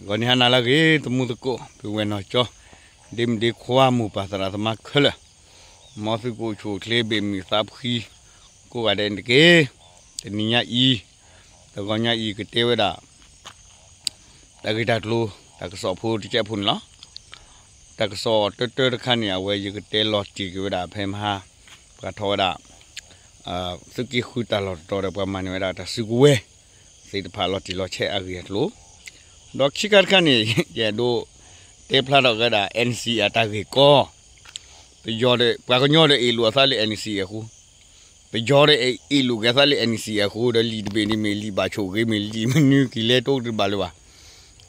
ဂီၤနံၤဟါနၤလၢအဂ့ၤ သမူသကိး ပုၢ်ဝဲၢ်နီၢ်ကၠီ ဒ့မုၣ်ဒ့ခွါ မိၢ်ပၢ်သရၣ်သမါခဲလၢာ်, မ်သုကအိၣ်ဆူၣ်အိၣ်ချ့ ဘ့ၣ်မုၢ်သးဖှံ ကိးဂၤဒဲးန့ၣ်တက့ၢ်. တနံၤညါအံၤ တဂီၤညါအံၤ ကတဲဝဲဒၣ် တၢ်ဂ့ၢ်တၢ်ကျိၤ တၢ်ကစီၣ်ဖိတကဲးဖိန့ၣ်လီၤ. တၢ်ကစီၣ်တၢတၢတခါန့ၣ် အဝဲယကတဲလီၤတံၢ်က့ၤဝဲဒၣ် ဖဲမဟါ ပှၤထီၣ်ဝဲဒၣ် သုးက့ဃုတၢ်လီၢ်တတီၤဒီး ပှၤမၤန့ၢ်ဝဲဒၣ်တၢ်စုကဝဲၤသ့ၣ်တဖၣ် လီၤတံၢ်လီၤဆဲးအဂ့ၢ်အကျိၤ, ဒီးခံခါတခါန့ၣ် ယအဲၣ်ဒိးတဲဖျါထီၣ်က့ၤဝဲဒၣ် NCA အတၢ်ဂ့ၢ်ကီ, ပယီၤဒီး ပှၤကညီဒီးအ့ၣ်လိာ်အသးလၢ NCA အဃိ, ပယီၤဒီးအ့ၣ်လိာ်က့ၤအသးလၢ NCA အဃိဒီး လံာ်တဘ့ၣ်န့ၣ်မ့ၢ်လံာ်ဘၣ်ဆိၣ်ဂ့ၤ မ့ၢ်လံာ်မနုၤက့ၤလဲၣ် တအိၣ်တဘၣ်လၢၤဘၣ်.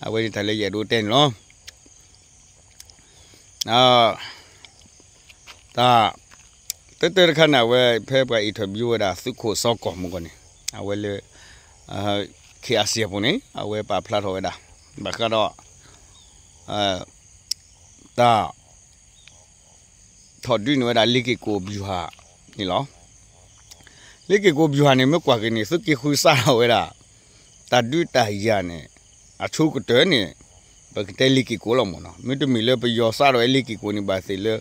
အဝဲန့ၣ်တၢ်လၢယအဲၣ်ဒိးတဲန့ၣ်လီၤ. တၢ်တၢတၢတခါန့ၣ် အဝဲဖဲပှၤ interview ဝဲဒၣ် သုးခိၣ်စီၤကီၢ်မုၢ်ကီၢ်န့ၣ် အဝဲလၢ KIC အပူၤန့ၣ် အဝဲပာ်ဖျါထီၣ်ဝဲဒၣ် ဘၣ်ဃးဒီး တၢ် ထီၣ်ဒုးန့ၢ်ဝဲဒၣ် လ့ၤက့ၤကိၣ် ဗျူဟာ န့ၣ်လီၤ. လ့ၤက့ၤကိၣ် ဗျူဟာ န့ၣ် မ့ၢ်ကွၢ်က့ၤန့ၣ် သုးက့ဃုစးထီၣ်ဝဲဒၣ် တၢ်ဒုးတၢ်ယၤန့ၣ် အဆိကတၢၢ်န့ၣ် ပကတဲလ့ၤက့ၤကိၣ်လီၤမ့ၢ်နီၤ. မ့တမ့ၢ်လၢပယီၤစးထီၣ်ဝဲလ့ၤက့ၤကိၣ်န့ၣ် ဘၣ်သ့ၣ်လၢ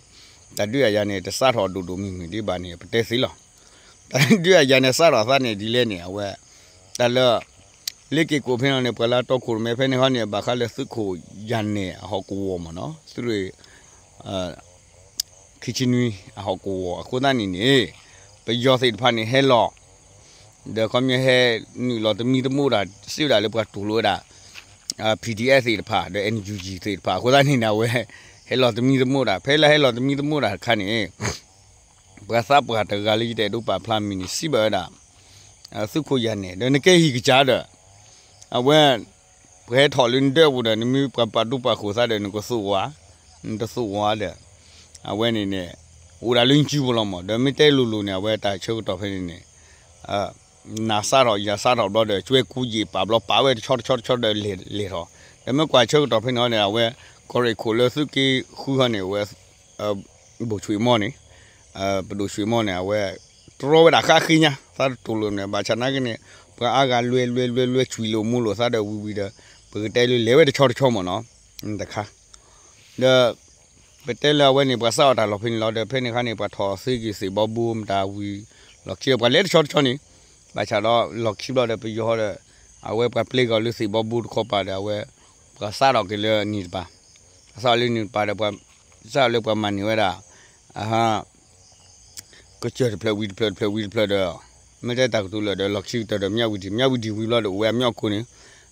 တၢ်ဒုးတၢ်ယၤန့ၣ် တစးထီၣ်ဒိၣ်ဒိၣ်မုၢ်မုၢ်ဒံးဘၣ်န့ၣ် ပတဲသ့လီၤ. တၢ်ဒုးတၢ်ယၤန့ၣ် စးထီၣ်အသးန့ၣ်ဒ်လဲၣ်န့ၣ် အဝဲ တၢ်လၢ လ့ၤက့ၤကိၣ်ဖဲန့ၣ်န့ၣ် ပှၤလၢတီခိၣ်ရိၣ်မဲဖဲန့ၣ်ခီန့ၣ် ဘၣ်ဃးလၢသုးခိၣ်ယၤနဲၣ်အဟီၣ်ကဝီၤမ့ၢ်နီၤ, သုးရ့ၣ် ခံဆံနွံအဟီၣ်ကဝီၤအဃိသတးန့ၣ်န့ၣ် ပယီၤသ့ၣ်တဖၣ်န့ၣ်ဟဲလီၤ ဒီးခီပညီဟဲနုာ်လီၤသမံသမိးတၢ် စံးဝဲဒၣ်လၢပှၤတူၢ်လိာ်ဝဲဒၣ် PDF သ့ၣ်တဖၣ် ဒီး NUG သ့ၣ်တဖၣ်အဃိသတးန့ၣ်န့ၣ် အဝဲ ဟဲလီၤသမံသမိးတၢ် ဖဲလၢဟဲလီၤသမံသမိးတၢ်တခါန့ၣ် ပှၤသးပှၢ်တဂၤလၢယတအဲၣ်ဒိးပာ်ဖျါမံၤန့ၣ် စံးဘၣ်ဝဲဒၣ် သုးခိၣ်ယၤနဲၣ် ဒီးနကဲဟံၣ်ကစၢ်ဒီး အဝဲ ပှၤဟဲထီၣ်လၢနဒၢးပူၤဒီး နမ့ၢ်ပှၤပာ်ဒိၣ်ပာ်ဃိၣ်သးဒီး နကသိၣ်ဝါ, နတသိၣ်ဝါဒီး အဝဲန့ၣ်န့ၣ် အိၣ်ဒၣ်လၢနစုပူၤလီၤမး. ဒီးမ့ၢ်တဲလိၤလိၤန့ၣ် အဝဲတၢ်ဆၢကတီၢ်ဖဲန့ၣ်န့ၣ် နၤစးထီၣ်ယၤစးထီၣ်ဘျီဒီး ကၠွဲကူယံာ်ပာ်ဘျီ ပာ်ဝဲတဆီတဆီတဆီဒီးလဲၤထီၣ်. ဒီးမ့ၢ်ကွၢ်ဆၢကတီၢ်ဖဲန့ၣ်န့ၣ် အဝဲ ကီၢ်ရ့ၣ်ခိၣ်လၢသုးက့ဃုဟီန့ၣ် အဝဲ ဘိၣ်ဆွံၣ်မီၢ်န့ၣ် ပဒိၣ်ဆွံၣ်မီၢ်န့ၣ် အဝဲ တြီဝဲဒၣ်ဃါဃ့ညါ သးတတူၢ်လိာ်န့ၣ် ဘၣ်ဆၣ်နာ်က့န့ၣ် ပှၤအါဂၤလွဲလွဲလွဲလွဲဆွံၣ်လိာ်မူလိာ်သးဒီးဝံၤဝံၤဒီး ပကတဲလၢလဲၤဝဲတဆီတဆီမ့ၢ်နီၤ တခါ ဒီး ပတဲလၢအဝဲန့ၣ် ပှၤစးအီၣ်တၢ်လီၢ်ဖဲန့ၣ်လီၤ. ဒီးဖဲန့ၣ်ခါန့ၣ် ပှၤထီၣ်သ့က့ၤသ့ၣ်ဘီဘိမတၤဝံၤ လီၢ်ခံဒီးပှၤလဲၤတဆီတဆီန့ၣ် ဘၣ်ဆၣ်ဒီးလီၢ်ခံဘျီဒီးပယီၤဒီး အဝဲပှၤပျဲက့ၤအီၤလၢသ့ၣ်ဘီဘိတခီပၤဒီး အဝဲ ပှၤစးထီၣ်က့ၤလၢနံၣ်တပၤ ပှၤစးထီၣ်လၢနံၣ်တပၤဒီး ပှၤစးထီၣ်လၢပှၤမၤန့ၢ်ဝဲဒၣ် ကစၢၢ်တဖျၢၣ်ဝံၤတဖျၢၣ်တဖျၢၣ်ဝံၤတဖျၢၣ်ဒီး မ့ၢ်တဲတၢ်ကတိၤလၢာ်ဒီး လီၢ်ခံကတၢၢ်ဒီး မၠၣ်ဝတံၣ် မၠၣ်ဝတံၣ်ဝံၤဘျီဒီး အိၣ်ဝဲအမၠိၣ်ကိၣ်န့ၣ်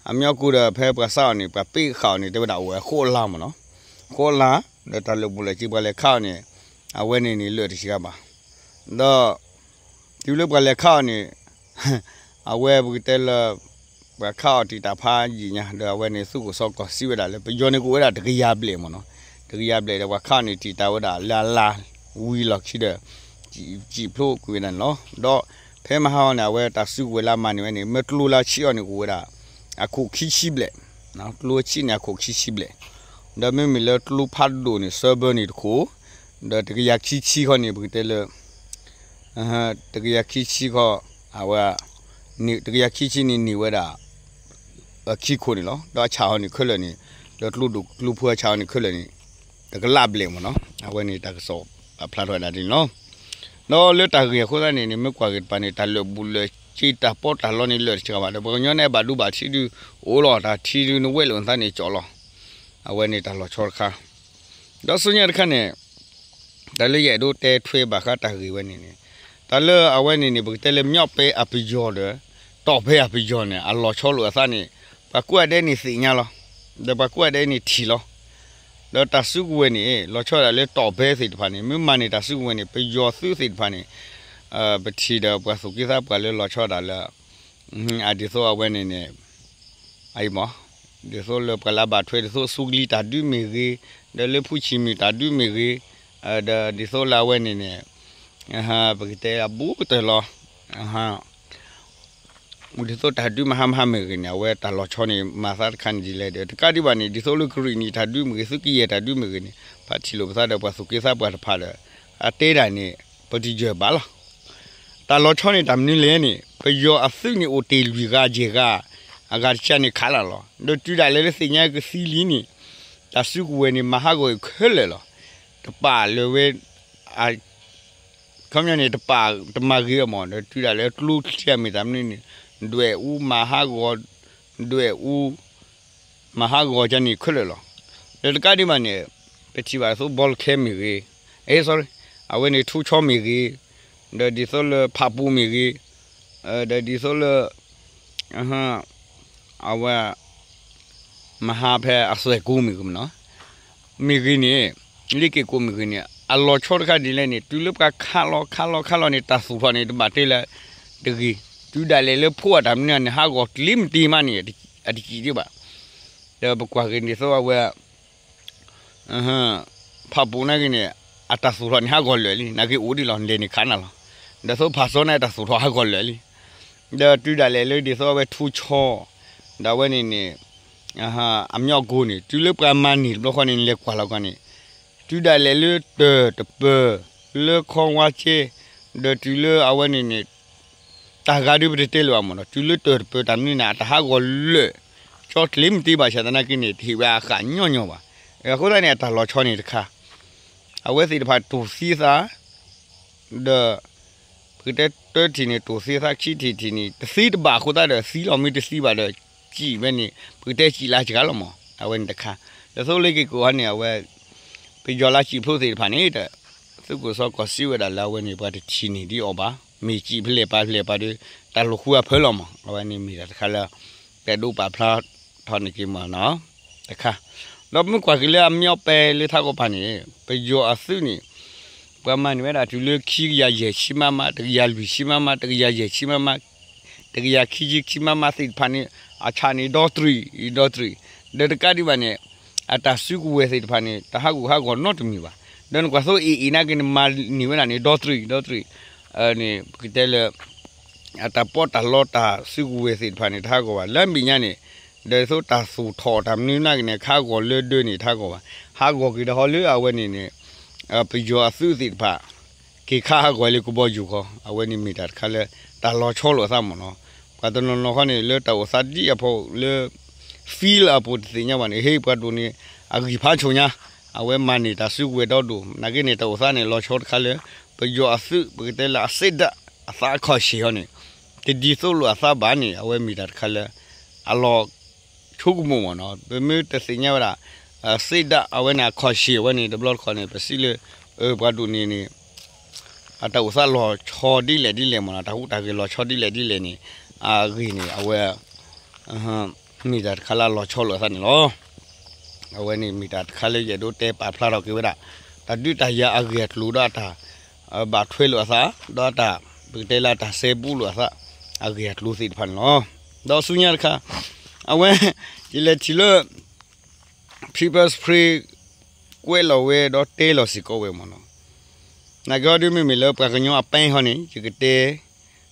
အမၠိၣ်ကိၣ်ဒီး ဖဲပှၤစးအီၤန့ၣ် ပှၤပ့းဃာ်အီၤန့ၣ် တဲဝဲဒၣ်အိၣ်ဝဲဃိးလါမ့ၢ်နီၤ ဃိးလါ ဒီးတၢ်လၢာ်ဘူၣ်လၢာ်စ့ပှၤလဲၤခးအီၤန့ၣ် အဝဲန့ၣ်န့ၣ်လၢာ်တဆံးဂၤဘၣ် ဒီး တုၤလၢပှၤလဲၤခးအီၤန့ၣ် အဝဲပကတဲလၢ ပှၤခးအီၤတံာ်တာ်ဖးယံာ်ညါ ဒီးအဝဲန့ၣ်သုးခိၣ်စီၤကီၢ်စံးဝဲဒၣ်လၢ ပယီၤန့ၣ်ကအိၣ်ဝဲဒၣ်တကယၤဘျဲၣ်မ့ၢ်နီၤ တကယၤဘျဲၣ်ဒီး ပှၤခးအီၤန့ၣ်တံာ်တာ်ဝဲဒၣ်လၢအလါဝံၤလီၢ်ခံဒီး စံၣ်ဖျိးကွံာ်ဝဲဒၣ်န့ၣ်လီၤ. ဒီးဖဲမဟါအီၤန့ၣ် အဝဲတၢ်စုကဝဲၤလၢအမၤန့ၢ်ဝဲန့ၣ် မ့ၢ်ကျိလၢဆံးအီၤန့ၣ် ကအိၣ်ဝဲဒၣ် အခိၣ်ခံဆံဘျဲၣ် ကျိဆံးန့ၣ် အခိၣ်ခံဆံဘျဲၣ် ဒီးမ့မ့ၢ်လၢကျိဖးဒိၣ်န့ၣ် စၢဘၢန့ၣ်တခိၣ် ဒီးတကယၤခံဆံခီန့ၣ် ပကတဲလၢ တကယၤခံဆံခီ အဝဲ တကယၤခံဆံန့ၣ်န့ၢ်ဝဲဒၣ် အခံခိၣ်န့ၣ်လီၤ. ဒီးအဆၣ်ဟီန့ၣ်ခဲလၢာ်န့ၣ် ဒီးကျိဒိၣ်ကျိဖိအဆၣ်ဟီန့ၣ်ခဲလၢာ်န့ၣ် တကလးဘျဲၣ်မ့ၢ်နီၤ အဝဲန့ၣ်တၢ်ကစီၣ်ပာ်ဖျါထီၣ်ဝဲဒၣ်ဒ်န့ၣ်လီၤ. ဒီးလၢတၢ်ဂ့ၢ်အဃိသတးန့ၣ်န့ၣ် မ့ၢ်ကွၢ်က့ၤတပၤန့ၣ် တၢ်လၢာ်ဘူၣ်လၢာ်စ့တၢ်ပီးတၢ်လီန့ၣ်လၢာ်တဆံးဘၣ်ဒီး ပှၤကညီန့ၣ်ဘၣ်ဒိဘၣ်ထံးဒုး အိၣ်လီၤတၢ်ထံးဒုးနဝဲလိာ်နသးန့ၣ်ကၠီလီၤ. အဝဲန့ၣ်တၢ်လီၤဆီတခါ ဒီးဆူညါတခါန့ၣ် တၢ်လၢယအဲၣ်ဒိးတဲထွဲဘၣ်ဃးတၢ်ဂ့ၢ်ဝဲန့ၣ်န့ၣ် တၢ်လၢအဝဲန့ၣ်န့ၣ် ပကတဲလၢမၠီၣ်ပဲအပယီၤဒီး တီၣ်ပဲအပယီၤန့ၣ် အလီၤဆီလိာ်အသးန့ၣ် ပှၤကိးဂၤဒဲးန့ၣ်သ့ၣ်ညါလီၤ. ဒီးပှၤကိးဂၤဒဲးန့ၣ်ထံၣ်လီၤ. ဒီးတၢ်စုကဝဲၤန့ၣ် လီၤဆီဒၣ်လၢတီၣ်ပဲသ့ၣ်တဖၣ်န့ၣ် မ့ၢ်မၤန့ၢ်တၢ်စုကဝဲၤန့ၣ် ပယီၤသုးသ့ၣ်တဖၣ်န့ၣ် ပထံၣ်ဒီးပှၤသူၣ်က့သးပှၢ်လၢလီၤဆီဒၣ်လၢ အဒ်သိးအဝဲန့ၣ်န့ၣ် အအံၤမး ဒ်သိးလၢပှၤလၢဘၣ်ထွဲဒ်သိးဆူကလံၤတၢ်ဒုးမ့ၢ်ဂ့ၤ, ဒီးလၢဖူဆံၣ်မုၢ်တၢ်ဒုးမ့ၢ်ဂ့ၤ, ဒီးဒ်သိးလၢအဝဲန့ၣ်န့ၣ် ပကတဲအဘူးကတၢၢ်လီၤ. ဒ်သိးတၢ်ဒုးမဟါမဟါမ့ၢ်ဂ့ၤန့ၣ် အဝဲတၢ်လီၤဆီန့ၣ် မၤသးတခါန့ၣ်ဒ်လဲၣ်ဒီး တကးဒံးဘၣ်န့ၣ် ဒ်သိးလၢကရံၣ်နံၣ်တၢ်ဒုးမ့ၢ်ဂ့ၤ သုးကယဲၢ်တၢ်ဒုးမ့ၢ်ဂ့ၤန့ၣ် ပထံၣ်လိာ်ပသးဒီးပှၤသူၣ်က့သးပှၢ်တဖၣ်ဒီး အတဲဒၣ်န့ၣ် ပတယၢၢ်ဘၣ်လီၤ. တၢ်လီၤဆီန့ၣ်တၢ်မနုၤလဲၣ်န့ၣ် ပယီၤအသုးန့ၣ်အိၣ်တ့ၢ်လွံၢ်ဂၤယဲၢ်ဂၤ အဂၤတဆံန့ၣ်ခးလၢ်လီၤ. ဒီးတုၤဒၣ်လဲာ်လၢသ့ၣ်ညါကသံလံန့ၣ် တၢ်စုကဝဲၤန့ၣ် မၤဟးဂီၤအံၤခဲလၢာ်လီၤ. တပာ်လၢၤဝဲ ခီပညီန့ၣ် တပာ်တမၤဂ့ၤအမၢ် ဒီးတုၤဒၣ်လဲာ်ကျိချံအမ့ၢ်တၢ်မနုၤန့ၣ် ဒွဲၣ်အူမၤဟးဂီၤ ဒွဲၣ်အူ မၤဟးဂီၤကန့ၣ်ခဲလၢာ်လီၤ. ဒီးတကးဒံးဘၣ်န့ၣ် ပထံၣ်ဘၣ်သိးဘီလခဲမ့ၢ်ဂ့ၤ, အ့ sorry အဝဲန့ၣ်ထူဆီမ့ၢ်ဂ့ၤ, ဒီးဒ်သိးလၢဖးပူၤမ့ၢ်ဂ့ၤ, ဒီးဒ်သိးလၢ အဝဲ မဟါဖဲအသွဲၣ်ကိမ့ၢ်ဂ့ၤမနီၤ, မ့ၢ်ဂ့ၤန့ၣ် လ့က့ၤကိးမ့ၢ်ဂ့ၤန့ၣ် အလီၤဆီတခါဒ်လဲၣ်န့ၣ် တုၤလၢပှၤခးလီၤခးလီၤခးလီၤန့ၣ် တၢ်သူၣ်ထီၣ်န့ၣ် တဘၣ်တဲလၢတဂ့ၤ, တုၤဒၣ်လဲာ်လၢဖိအတၢ်မနုၤန့ၣ် ဟးဂီၤကျ့မတ့မးန့ၣ် အတစံၣ်ဒံးဘၣ်. ဒီးပကွၢ်က့ၤဒ်သိးအဝဲ ဖးပူၤနာ်က့န့ၣ် အတၢ်သူၣ်ထီၣ်န့ၣ်ဟးဂီၤလၢာ်လံ, နာ်က့အိၣ်ဒံးလီၤ လဲၤန့ၣ်ခးနၤလီၤ. ဒီးသိးဖးစီန့ၣ် အတၢ်သူၣ်ထီၣ်ဟးဂီၤလၢာ်လံ. ဒီးတုၤဒၣ်လဲာ်လၢဒ်သိးအဝဲထူဆီ ဒီးအဝဲန့ၣ်န့ၣ် အမၠီၣ်ကိန့ၣ် တုၤလၢပှၤမၤန့ၢ်တဘျီဃီန့ၣ် လဲၤကွၢ်လီၤကွၢ်န့ၣ် တုၤဒၣ်လဲာ်လၢတၢၢ်တပၢၢ် လၢခီဝါကဲ ဒီးတုၤလၢအဝဲန့ၣ်န့ၣ် တၢ်ဂၤဒုးပတတဲလၢၤဘၣ်မ့ၢ်နီၤ, တုၤလၢတၢၢ်တပၢၢ်တၢ်မနုၤန့ၣ် အတၢ်ဟးဂီၤလၢာ် ကၠီကျ့မတ့ဘၣ်ဆၣ်သနာ်က့န့ၣ် တဟ့ၣ်ဝဲအဃၣ်ညီညီဘၣ်. အဃိသတးန့ၣ် အတၢ်လီၤဆီန့ၣ်တခါ အဝဲသ့ၣ်တဖၣ်တိၢ်သံသး ဒီး ပကတဲတၢထံၣ်န့ၣ် တိၢ်သံသး ခံထံၣ်ထံၣ်န့ၣ် တသံတဘၣ်အဃိသတးဒီး သံလီၤမ့ၢ်တသံဘၣ်ဒီး စံးဝဲန့ၣ် ပကတဲစံးလၢစှၤလီၤမး အဝဲန့ၣ်တခါ. ဒီးသိးလ့က့ၤကိးဟီန့ၣ် အဝဲ ပယီၤလၢစံးဖျိသ့ၣ်တဖၣ်န့ၣ် သုးခိၣ်စီၤကီၢ်စံးဝဲဒၣ်လၢအဝဲန့ၣ် ပှၤတထံၣ်န့ၢ်ဒ်အီၤဘၣ်, မ့ၢ်စံးဖဲလဲၣ်ပာ်ဖဲလဲၣ်ပာ်ဒီး တၢ်လိာ်ဃူအဖၢလီၤမး အဝဲန့ၣ်မ့ၢ်တၢ်တခါလၢ ပဒိးပာ်ဖျါထီၣ်န့ၢ်က့ၤမးနီၤ တခါ. ဒီးမ့ၢ်ကွၢ်က့ၤလၢအမၠီၣ်ပဲလၢထးကီၢ်ပၤန့ၣ် ပယီၤအသုးန့ၣ် ပှၤမၤန့ၢ်ဝဲဒၣ်တုၤလၢခံကယၤယဲၢ်ဆံမမ, တကယၤလွံၢ်ဆံမမ, တကယၤယဲၢ်ဆံမမ, တကယၤခံဆံခံမမသ့ၣ်တဖၣ်န့ၣ် အဆၣ်န့ၣ်ဒီတြံၢ် ဒီတြံၢ်, ဒီးတကးဒံးဘၣ်န့ၣ် အတၢ်စုကဝဲၤသ့ၣ်တဖၣ်န့ၣ် တဟးဂူာ်ဟးဂီၤနီတမံၤဘၣ်. ဒီးနကွၢ်သိးအ့ၣ်အ့ၣ်နာ်က့န့ၣ် မၤန့ၢ်ဝဲဒၣ်န့ၣ် ဒီတြံၢ် ဒီတြံၢ် န့ၣ် ပကတဲလၢ အတၢ်ပီးတၢ်လီတၢ်စုကဝဲၤသ့ၣ်တဖၣ်န့ၣ် တဟးဂီၤဘၣ်. လၢအမဲာ်ညါန့ၣ် ဒီးသိးတၢ်သူၣ်ထီၣ်တၢ်မနုၤနာ်က့န့ၣ် ခးဂီၤလၢဒၢန့ၣ် တဟးဂီၤဘၣ်. ဟးဂီၤက့ၤဒီးဟီလၢအဝဲန့ၣ်န့ၣ် ပယီၤအသုးသ့ၣ်တဖၣ် က့ၤခးဟးဂီၤလၢကဘီယူၤခီ အဝဲန့ၣ်မ့ၢ်တၢ်တခါလၢ တၢ်လီၤဆီလိာ်အသးမ့ၢ်နီၤ. ပှၤတနီၤနီၤခီန့ၣ် လၢတၢ်အိၣ်သးဒ်အဖီလၢ field အပူၤတသ့ၣ်ညါဘၣ်န့ၣ် ဟ့ၣ်ပှၤဒိၣ်န့ၣ် အဂံၢ်ဖးဆိညါ အဝဲမၤန့ၢ်တၢ်စုကဝဲၤဒီဒိၣ် နာ်က့န့ၣ် တၢ်အိၣ်သးန့ၣ် လီၤဆီတခါလၢ ပယီၤအသုး ပကတဲလၢအစ့ဒၣ် အသးအခီၣ်ဆ့ၣ်ဟီန့ၣ် တဒ်သိးလိာ်အသးဘၣ်န့ၣ် အဝဲမ့ၢ်တၢ်တခါလၢ အလီၤဆိကမိၣ်မ့ၢ်နီၤ. ပမ့ၢ်တသ့ၣ်ညါဝဲဒၣ် စ့ဒၣ်အဝဲန့ၣ် အခီၣ်ဆ့ၣ်အဝဲန့ၣ် တဘျီတခီၣ်န့ၣ် ပစံးလၢ ပှၤဒိၣ်န့ၣ်န့ၣ် အတၢ်အိၣ်သးလီၤဆီဒ်လဲၣ်ဒ်လဲၣ်မ့ၢ်နီၤ, တၢ်ဟူးတၢ်ဂဲၤလီၤဆီဒ်လဲၣ်ဒ်လဲၣ်န့ၣ် အဂ့ၢ်န့ၣ် အဝဲ မ့ၢ်တၢ်တခါလၢအလီၤဆီလိာ်အသးန့ၣ်လီၤ. အဝဲန့ၣ်မ့ၢ်တၢ်တခါလၢယအဲၣ်ဒိးတဲပာ်ဖျါထီၣ်က့ၤဝဲဒၣ် တၢ်ဒုးတၢ်ယၤအဂ့ၢ်အကျိၤဒီးအတၢ် ဘၣ်ထွဲလိာ်အသး ဒီးအတၢ် ပကတဲလၢအတၢ်စဲဘူးလိာ်အသး အဂ့ၢ်အကျိၤသ့ၣ်တဖၣ်န့ၣ်လီၤ. ဒီးဆူညါတခါ အဝဲ ယလဲၤထံၣ်လၢ People's Spring ကွဲးလီၤဝဲဒီးတဲလီၤစ့ၢ်ကီးဝဲမ့ၢ်နီၤ. နာ်က့ဟီဒုးမ့မ့ၢ်လၢပှၤကညီအပၢ်ဟီန့ၣ် ယကတဲ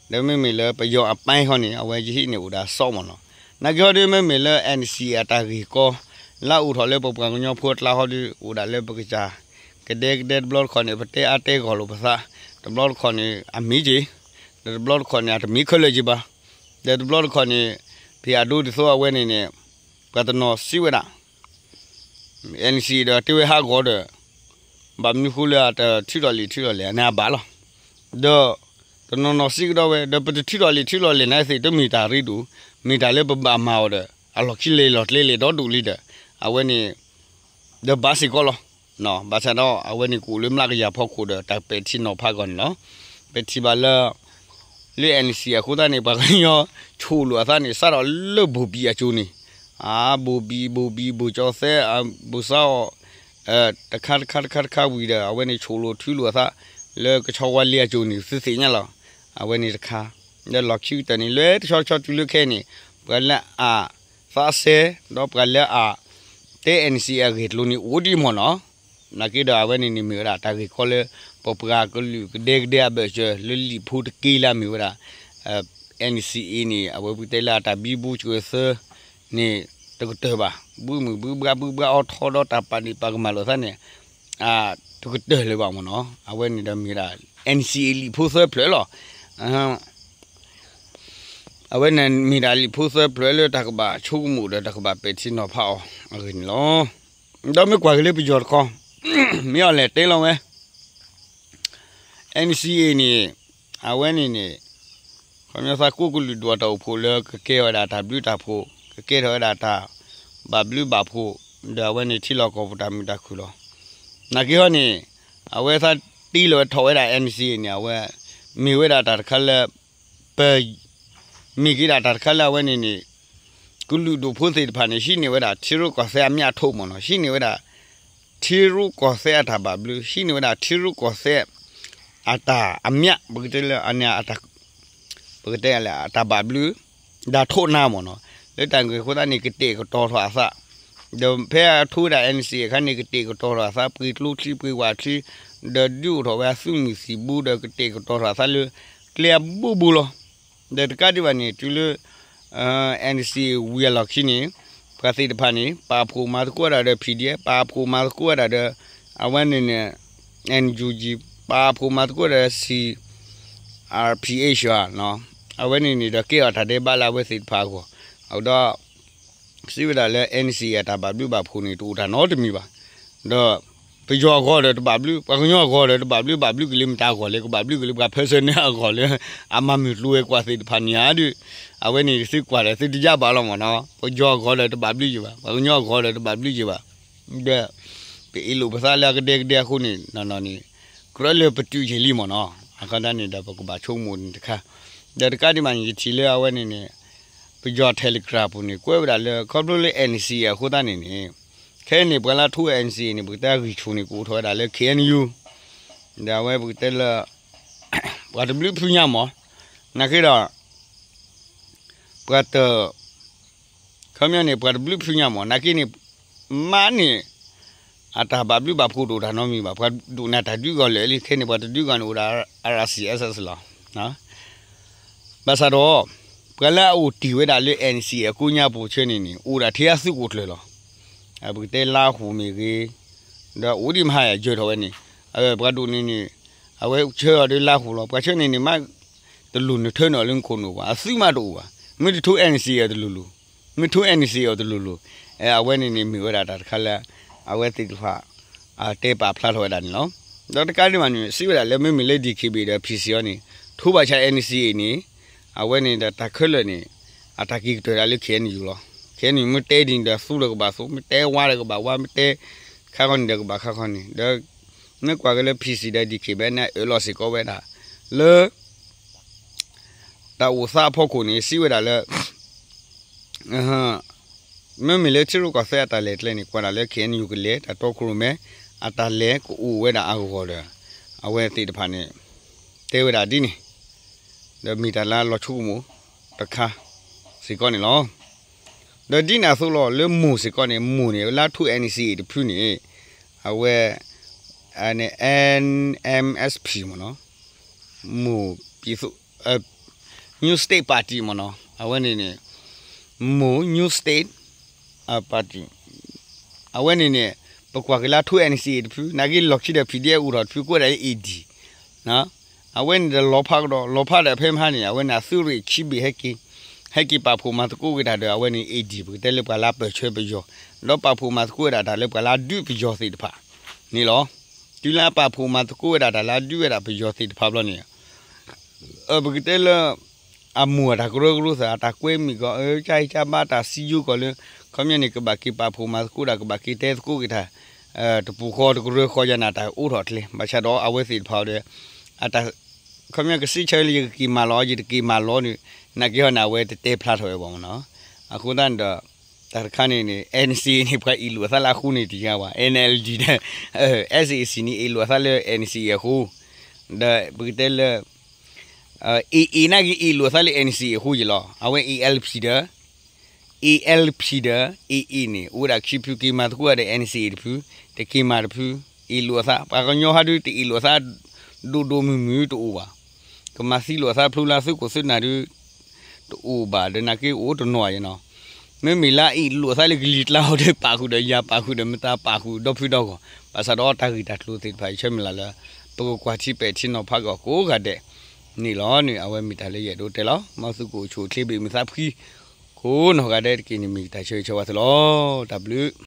ဒီးမ့မ့ၢ်လၢပယီၤအပၢ်ဟီန့ၣ် အဝဲယဟံးန့ၢ်အိၣ်ဒၣ်စီမ့ၢ်နီၤ. နာ်က့ဟီဒုးမ့မ့ၢ်လၢ NCA အတၢ်ဂ့ၢ်ကီ လၢအအိၣ်ထီၣ်လၢပပှၤကညီဖိအကျါဟီဒုး အိၣ်ဒၣ်လၢပကစၢ် ကဒဲကဒဲတဘျီတခီၣ်န့ၣ် ပတဲအါတဲဂီၢ်လိာ်ပသး တဘျီတခီၣ်န့ၣ် အမ့ၢ်က့ၤ ဒီးတဘျီတခီၣ်န့ၣ် အတမ့ၢ်ခဲလၢာ်က့ၤဘၣ်. ဒီးတဘျီတခီၣ်န့ၣ် ဖဲအဒိဒ်သိးအဝဲန့ၣ်န့ၣ် ပှၤတနီၤစံးဝဲဒၣ် NCA ဒီးတဲဝဲဟးဂီၤဒီး ဘၣ်မနုၤဃိလၢအတထုးထီၣ်လံာ်ထုးထီၣ်လဲၢ် အန့ၣ်အဘၣ်လီၤ. ဒီးတနီၤနီၤစံးကဒီးဝဲ ဒီးပတထုးထီၣ်လံာ်ထုးထီၣ်လဲၢ်န့ၣ်သ့ၣ် တမ့ၢ်တၢ်ရ့ဒိၣ် မ့ၢ်တၢ်လၢပဘၣ်မၤအီၤဒီး အလီၢ်ခံလဲၤလီၤကျဲလဲၤဒီဒူၣ်လံဒီး အဝဲန့ၣ် ဒီးဘၣ်စ့ၢ်ကီးလီၤ. ဘၣ်ဆၣ်ဒီးအဝဲန့ၣ်ကအိၣ်လၢမျးကယၤဖီခိၣ်ဒီး တၢ်ပဲာ်ထံနီၤဖးကီၢ်န့ၣ်လီၤ. ပထံၣ်ဘၣ်လၢ လၢ NCA အဃိသတးန့ၣ် ပှၤကညီ ဆိၣ်လိာ်အသးန့ၣ် စးထီၣ်လၢဘိၣ်ဘံၣ်အစိၤန့ၣ် အဘိၣ်ဘံၣ် ဘိၣ်ဘံၣ် ဘိၣ်ကၠီသဲ ဘိၣ်စါအီၣ် တခါတခါတခါတခါဝံၤဒီး အဝဲန့ၣ်ဆိၣ်လိာ်ထုးလိာ်အသး လၢကဆီဝါလ့အစိၤန့ၣ် သုသ့ၣ်ညါလီၤ. အဝဲန့ၣ်တခါ လၢလီၢ်ခံကတၢၢ်န့ၣ် လၢတဆီတဆီတုၤလၢခဲအံၤန့ၣ် ပှၤလၢအသးစဲ ဒီးပှၤလၢအ တဲ NCA အဂ့ၢ်အကျိၤန့ၣ် အိၣ်ဒံးမ့ၢ်နီၤ. နာ်က့ဒီးအဝဲန့ၣ်န့ၣ်မ့ၢ်ဝဲဒၣ်တၢ်ဂ့ၢ်ကီလၢ ပပှၤကလုာ်ကဒဲကဒဲအဘၢၣ်စၢၤလၢလံာ်ဖိတက့ၢ်လၢအမ့ၢ်ဝဲဒၣ် NCA န့ၣ် အဝဲပတဲလၢအတၢ်ဘံဘူစၢၤသၢန့ၣ် တကတၢၢ်ဘၣ်. ဘုမုၢ်ဘုဘှါဘုဘှါအီထီဒီးတၢ်ပာ်ဒ့ၣ်ပာ်ကမၣ်လိာ်သးန့ၣ် တကတၢၢ်လၢၤဘၣ်မ့ၢ်နီၤ. အဝဲန့ၣ်ဒီးမ့ၢ်ဝဲဒၣ် NCA လံာ်ဖိသၢဖျၢၣ်လီၤ. အဝဲန့ၣ်မ့ၢ်ဒၣ်လံာ်ဖိသၢဖျၢၣ်လၢတၢ်ကဘၣ်ဆိကမိၣ်ဒီးတၢ်ကဘၣ်ပဲာ်ထံနီၤဖးအီၤအဂ့ၢ်န့ၣ်လီၤ. ဒီးမ့ၢ်ကွၢ်က့ၤလၢပယီၤတခီ, မ့ၢ်အီၤလဲၣ်တဲလီၤဝဲ NCA န့ၣ်, အဝဲန့ၣ်န့ၣ် ခီပညီသးကိးကလုာ်ဒူၣ်အတၢ်အိၣ်ဖှိၣ်လၢကကဲထီၣ်ဝဲဒၣ်တၢ်ဘျုးတၢ်ဖှိၣ်, ကကဲထီၣ်ဝဲဒၣ်တၢ်ဘၣ်ဘျုးဘၣ်ဖှိၣ်, ဒီးအဝဲန့ၣ်ထံလီၢ်ကီၢ်ပူၤတၢ်မုာ်တၢ်ခုၣ်လီၤ. နာ်က့ဟီန့ၣ်, အဝဲသးတ့လီၤဝဲထီၣ်ဝဲဒၣ် NCA န့ၣ် အဝဲ မ့ၢ်ဝဲဒၣ်တၢ်တခါလၢ ပ မ့ၢ်က့ၤဒၣ်တၢ်တခါလၢအဝဲန့ၣ်န့ၣ် ကလုာ်ဒူၣ်ဖိသ့ၣ်တဖၣ်န့ၣ် ဟံးန့ၢ်ဝဲဒၣ်ထံရူၢ်ကီၢ်သဲးအမြတ်အထူးမ့ၢ်နီၤ, ဟံးန့ၢ်ဝဲဒၣ် ထံရူၢ်ကီၢ်သဲးအတၢ်ဘၣ်ဘျုး, ဟံးန့ၢ်ဝဲဒၣ်ထံရူၢ်ကီၢ်သဲးအတၢ်အမြတ်, ပကတဲလၢအန့ၣ် ပကတဲလၢအတၢ်ဘၣ်ဘျုး ဒၣ်ထိးနါမ့ၢ်နီၤ, လၢတၢ်ဂ့ၢ်အဃိသတးန့ၣ် ကတဲာ်ကတီၤထီၣ်အသး, ဒီးဖဲအထူဝဲဒၣ် NCA အခါန့ၣ် ကတဲာ်ကတီၤထီၣ်အသး ပှ့ၤကျိချံပှ့ၤဝးချံ, ဒီးဒုးအိၣ်ထီၣ်ဝဲအသုးမုၢ်သံၣ်ဘိ ဒီးကတဲာ်ကတီၤထီၣ်အသးလၢ ကျဲအဘိဘိလီၤ. ဒီးတကးဒံးဘၣ်န့ၣ် တုၤလၢ NCA ဝံၤအလီၢ်ခံန့ၣ် ပှၤသ့ၣ်တဖၣ်န့ၣ် ပာ်ဖှိၣ်မၤသကိးဝဲဒၣ်ဒီး PDF, ပာ်ဖှိၣ်မၤသကိးဝဲဒၣ်ဒီး အဝဲန့ၣ်န့ၣ် NUG, ပာ်ဖှိၣ်မၤသကိးဝဲဒၣ်ဒီး C R P H အဝဲန့ၣ်န့ၣ်ဒီးကဲထီၣ်တၢ်ဒဲးဘးလၢအဝဲသ့ၣ်တဖၣ်အဂီၢ်, အဃိဒီး စံးဝဲဒၣ်လၢ NCA အတၢ်ဘၣ်ဘျုးဘၣ်ဖှိၣ်န့ၣ် တအိၣ်တၢ်နီတမံၤဘၣ်. ဒီး ပယီၤအဂီၢ်ဒီးတဘၣ်ဘျုး, ပှၤကညီအဂီၢ်ဒီးတဘၣ်ဘျုး, ဘၣ်ဘျုးက့ၤလၢမတၤအဂီၢ်လဲၣ်, ကဘၣ်ဘျုးက့ၤလၢပှၤဖဲဆၢန့ၣ်အဂီၢ်လၢ အမၤမုၢ်ကျိၤဝဲၤကွာ်သ့ၣ်တဖၣ်န့ၣ်ဧါဒီး အဝဲန့ၣ်သုကွၢ်ဒီးသုတယါဘၣ်လီၤမ့ၢ်နီၤ, ပယီၤအဂီၢ်ဒီးတဘၣ်ဘျုးယံၤဘၣ်, ပှၤကညီအဂီၢ်ဒီးတဘၣ်ဘျုးယံၤဘၣ်. ဒီး ပအ့ၣ်လိာ်ပသးလၢအကဒဲကဒဲအဃိန့ၣ် နီၢ်နီၢ်န့ၣ် ကြၢးလၢပတုာ်ယံာ်လံမ့ၢ်နီၤ, အခီတၢ်န့ၣ်ဒီးပကဘၣ်ဆိကမိၣ်န့ၣ်တခါ, ဒီးတကးဒံးဘၣ်န့ၣ် ယထံၣ်လၢအဝဲန့ၣ်န့ၣ် ပယီၤ Telegram ပူၤန့ၣ် ကွဲးဝဲဒၣ်လၢ ခီဖျိလၢ NCA အဃိသတးန့ၣ်န့ၣ် ခဲအံၤန့ၣ် ပှၤလၢအထူ NCA န့ၣ် ပကတဲဂံၢ်ဆူၣ်န့ၣ် ကအိၣ်ထီၣ်ဝဲဒၣ်လၢ K N U ဒီးအဝဲပကတဲလၢ ပှၤတဘျုးဖုညါမ့ၢ်, နာ်က့ဒီး ပှၤတ ခီပညီန့ၣ် ပှၤတဘျုးဖုညါမ့ၢ် နာ်က့န့ၣ် မါန့ၣ် အတၢ်ဘၣ်ဘျုးဘၣ်ဖှိၣ်တအိၣ်တၢ်နီတမံၤဘၣ်, ပှၤဒိၣ်န့ၢ်တၢ်ဒုးဂီၢ်လၢာ်လံ, ခဲန့ၣ် ပှၤတဒုးဂီၢ်န့ၣ် အိၣ်ဒၣ် R C S S လီၤ. ဘၣ်ဆၣ်ဒီး ပှၤလၢအအိၣ်တ့ၢ်ဝဲဒၣ်လၢ NCA အကိးညါပူၤဆၢန့ၣ်န့ၣ် အိၣ်ဒၣ်ထဲအသုးခိၣ်ကျၢၢ်လီၤ. ပကတဲလါဟူမ့ၢ်ဂ့ၤ, ဒီးအိၣ်ဒံးမဟါယၤယၢၤထီၣ်ဝဲန့ၣ်, ပှၤဒိၣ်န့ၢ်န့ၣ် အဝဲဆှၢအီၤဒီးလါဟူလီၤ, ပှၤဆှၢန့ၢ်န့ၣ်မး တလိၣ်နထၢနုာ်လၢနခိၣ်နူာ်ဘၣ်, အသုးမးတအိၣ်ဘၣ်, မ့ၢ်တထူ NCA အီၤတလိၤလိၤ, မ့ၢ်ထူ NCA အီၤတလိၤလိၤ, အဝဲန့ၣ်န့ၣ်မ့ၢ်ဝဲဒၣ်တၢ်တခါလၢ အဝဲသ့ၣ်တဖၣ် တဲပာ်ဖျါထီၣ်ဝဲဒၣ်န့ၣ်လီၤ. ဒီးတကးဒံးဘၣ်န့ၣ် စံးဝဲဒၣ်လၢမ့မ့ၢ်လၢ D K B A ဒီး P C အီၤန့ၣ် ထိးဘၣ်ဆၣ် NCA န့ၣ် အဝဲန့ၣ်ဒီးတၢ်ခဲလၢာ်န့ၣ် အတၢ်က့ၤကတၢၢ်ဒၣ်လၢ K N U လီၤ. K N U မ့ၢ်တဲဒ်န့ၣ်ဒီးသူဒီးကဘၣ်သူ, မ့ၢ်တဲဝါဒီးကဘၣ်ဝါ, မ့ၢ်တဲခါခီန့ၣ်ဒီးကဘၣ်ခါခီန့ၣ်, ဒီးမ့ၢ်ကွၢ်က့ၤလၢ P C ဒီး D K B A န့ၣ် အၢၣ်လီၤစ့ၢ်ကီးဝဲဒၣ် လၢ တၢ်အိၣ်သးအဖီခိၣ်န့ၣ် စံးဝဲဒၣ်လၢ မ့မ့ၢ်လၢထံရူၢ်ကီၢ်သဲးအတၢ်လဲၤကျဲန့ၣ် ကွၢ်ဒၣ်လၢ K N U ကလဲၤ တၢ်တီခိၣ်ရိၣ်မဲ အတၢ်လဲၤကအိၣ်ဝဲဒၣ်အဂီၢ်ဒီး အဝဲသ့ၣ်တဖၣ်န့ၣ် တဲဝဲဒၣ်ဒ်န့ၣ်, ဒီးမ့ၢ်တၢ်လၢလီၤဆိကမိၣ်တခါစ့ၢ်ကီးန့ၣ်လီၤ. ဒီးဒ်န့ၣ်အသိးလီၤ လၢမိၢ်စ့ၢ်ကီးန့ၣ် မိၢ်န့ၣ် လၢထူ N C A တဖုန့ၣ် အဝဲ N M S P မ့ၢ်နီၤ, မိၢ် ပြည်သူ့ New State Party မ့ၢ်နီၤ, အဝဲန့ၣ်န့ၣ် မိၢ် New State Party အဝဲန့ၣ်န့ၣ် ပကွၢ်က့ၤလၢထူ N C A တဖု နာ်က့လီၢ်ခံဒီး P D F အိၣ်ထီၣ်တဖု ကွဲးဒၣ်လၢ A D အဝဲန့ၣ်ဒီးလီၤဖးကဒီး လီၤဖးဒီးဖဲမဟါန့ၣ် အဝဲန့ၣ်အသုးရ့ၣ်ခံဘ့ၣ်ဟဲက့ၤ ဟဲက့ၤပာ်ဖှိၣ်မၤသကိးက့ၤတၢ်ဒီး အဝဲန့ၣ် A D ပကတဲလၢပှၤလၢပၢၢ်ဆၢပယီၤ ဒီးပာ်ဖှိၣ်မၤသကိးဝဲဒၣ်တၢ်လၢပှၤလၢအဒုးပယီၤသ့ၣ်တဖၣ်န့ၣ်လီၤ. တုၤလၢအပာ်ဖှိၣ်မၤသကိးဝဲဒၣ်တၢ်လၢအဒုးဝဲဒၣ်ပယီၤသ့ၣ်တဖၣ်ဘျီန့ၣ် ပကတဲလၢ အမိၢ်အတၢ်ကရၢကရိသး အတၢ်ကွဲမုာ်ကီး အကၢ်အံၤကၢ်ဘါတၢ်စံယိကီးလၢ ခီပညီန့ၣ် ကဘၣ်က့ၤပာ်ဖှိၣ်မၤသကိးတၢ် ကဘၣ်က့ၤတဲသကိးက့ၤတၢ် တပူၤဃီတကရၢဃီယၤန့ၣ် တၢ်အိးထီၣ်ကျဲ ဘၣ်ဆၣ်ဒီးအဝဲသ့ၣ်တဖၣ်ဒီး အတၢ် ခီပညီကစံးဆၢလၢယကက့ၤမၤလီၤ ယတက့ၤမၤလီၤန့ၣ် နာ်က့ဟီန့ၣ် အဝဲတတဲဖျါထီၣ်ဝဲဘၣ်မ့ၢ်နီၤ. အဃိသတးန့ၣ်ဒီး တၢ်တခါန့ၣ်န့ၣ် N C A န့ၣ် ပှၤအ့ၣ်လိာ်အသးလၢအဃိန့ၣ်တယါဘၣ် N L D ဒီး S A C န့ၣ် အ့ၣ်လိာ်အသးလၢ N C A အဃိ ဒီးပကတဲလၢ AA နာ်က့အ့ၣ်လိာ်အသးလၢ N C A အဃိယလီၤ. အဝဲ A L P ဒီး A L P ဒီး AA န့ၣ် အိၣ်ဝဲဒၣ်ခံဖု က့ၤမၤသကိးဒီး N C A တဖု တက့ၤမၤတဖု အ့ၣ်လိာ်အသး ပှၤကညီဟးဒုးတအ့ၣ်လိာ်အသး ဒိၣ်ဒိၣ်မုၢ်မုၢ်တအိၣ်ဘၣ်. ကမၤသံလိာ်အသးဖျိလၢသုးခိၣ်သုးနၢ်ဒုး တအိၣ်ဘၣ်ဒီးနာ်က့အိၣ်တနီၤယနီၤ. မ့မ့ၢ်လၢအအ့ၣ်လိာ်အသးလၢကလံၤကျါအီၤဒီး ပာ်ဃုာ်ဒီးယၤ ပာ်ဃုာ်ဒီးမတၤ ပာ်ဃုာ်ဒီဖုဒီဂီၢ် ဘၣ်ဆၣ်ဒီးတၢ်ဂ့ၢ်တၢ်ကျိၤသ့ၣ်တဖၣ် ယဆၢမုၢ်လၢ်လၢ ပကကွၢ်ထံပဲာ်ထံနီၤဖးက့ၤအီၤကိးဂၤဒဲး န့ၣ်လီၤန့ၣ် အဝဲမ့ၢ်တၢ်လၢယအဲၣ်ဒိးတဲလီၤ. မ်သုကအိၣ်ဆူၣ်အိၣ်ချ့ ဘၣ်မုာ်သးဖှံ ကိးနီၢ်ဂၤဒဲးတက့ၢ်န့ၣ် မ့ၢ်ယတၢ်ဆၢဂ့ၤဆၢဝါသုလီၤ. တၢ်ဘျုး